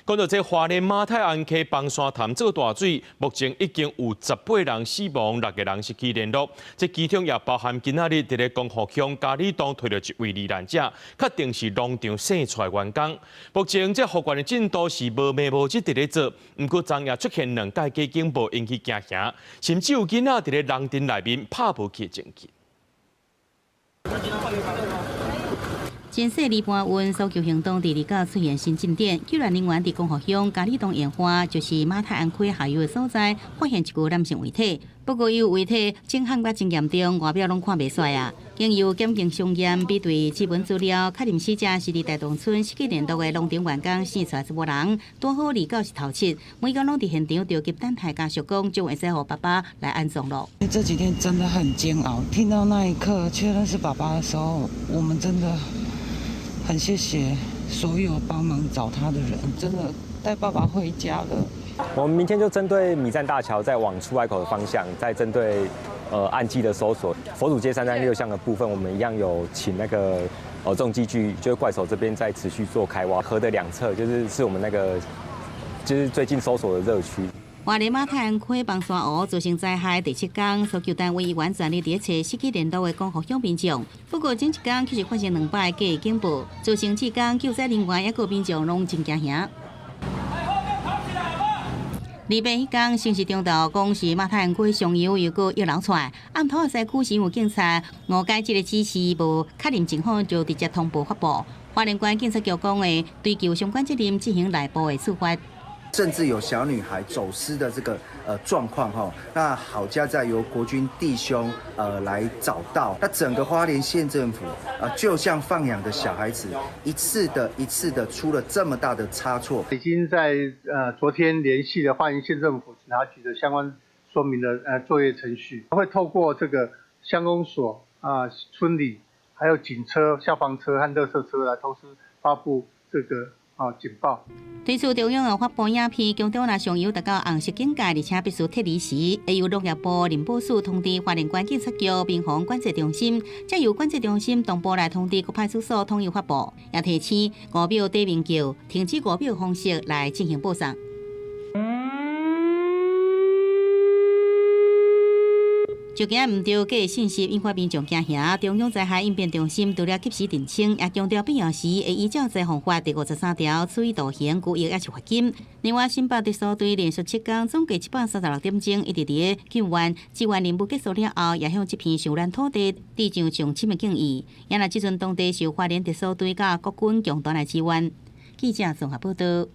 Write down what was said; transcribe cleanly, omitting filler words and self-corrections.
講到這花蓮馬太鞍溪崩山潭做大水，目前已經有18人死亡，六個人失去聯絡。這其中也包含今仔日佇咧光復鄉嘉里洞提著一位罹難者，確定是農場生出來員工。目前這復原的進度是無明無實佇咧做，毋過昨夜出現兩擺假警報，引起驚嚇，甚至有囡仔佇咧農場內面拍無去的情形。真細離搬運搜救行動佇二九出現新進展，救援人員佇光復鄉嘉里洞鹽化，就是馬太鞍溪下游的所在，發現一具男性遺體。不過，伊遺體震撼甲真嚴重，外表攏看袂出來啊。經由檢警相驗比對指紋資料，確認死者是佇大洞村失去聯絡的農場員工，生出來查某人。拄好二九是頭七，每工攏佇現場著急等待家屬講，就會使予爸爸來安葬咯。這幾天真的很煎熬，聽到那一刻確認是爸爸的時候，我們真的很謝謝所有幫忙找他的人，真的帶爸爸回家了。我們明天就針對米站大橋再往出海口的方向，再針對岸際的搜索，佛祖街三山六巷的部分，我們一樣有請那個重機具，就是怪手這邊在持續做開挖。河的兩側就是我們那個就是最近搜索的熱區。花蓮馬太鞍溪崩山湖造成災害第七工，搜救單位完全力佇咧揣失去聯絡的光復鄉民眾。不過前一工卻是發生兩擺假警報，造成這工救災人員抑閣民眾攏真驚嚇。二八彼工，先是中晝講是馬太鞍溪上游又閣溢流出來，暗頭的西區是有警察誤解這個指示無確認情況，就直接通報發布。花蓮縣警察局講會追究相關責任，進行內部的處罰。甚至有小女孩走失的這個狀況哈，那好佳在由國軍弟兄來找到，那整個花蓮縣政府啊，就像放養的小孩子，一次的一次的出了這麼大的差錯。已經在昨天聯繫了花蓮縣政府警察局的相關說明的作業程序，會透過這個鄉公所啊、村里，還有警車、消防車和垃圾車來同時發布這個警報。對此，中央有發布影片，強調若上游達到紅色警戒，而且必須撤離時，會由農業部林保署通知花蓮縣警察局民防管制中心，再由管制中心同步來通知各派出所統一發布，也提醒5秒短鳴叫，停止5秒方式來進行報送。就驚毋著假信息引發民眾驚嚇，中央災害應變中心除了及時澄清，也強調必要時會依照災防法第53條處以徒刑、拘役抑是罰金。另外，新北特搜隊連續7工總計736點鐘，一直佇咧救援，支援任務結束了後，也向這片受難土地致上上深的敬意。也若這陣當地受花蓮特搜隊佮國軍共同來支援。記者綜合報道。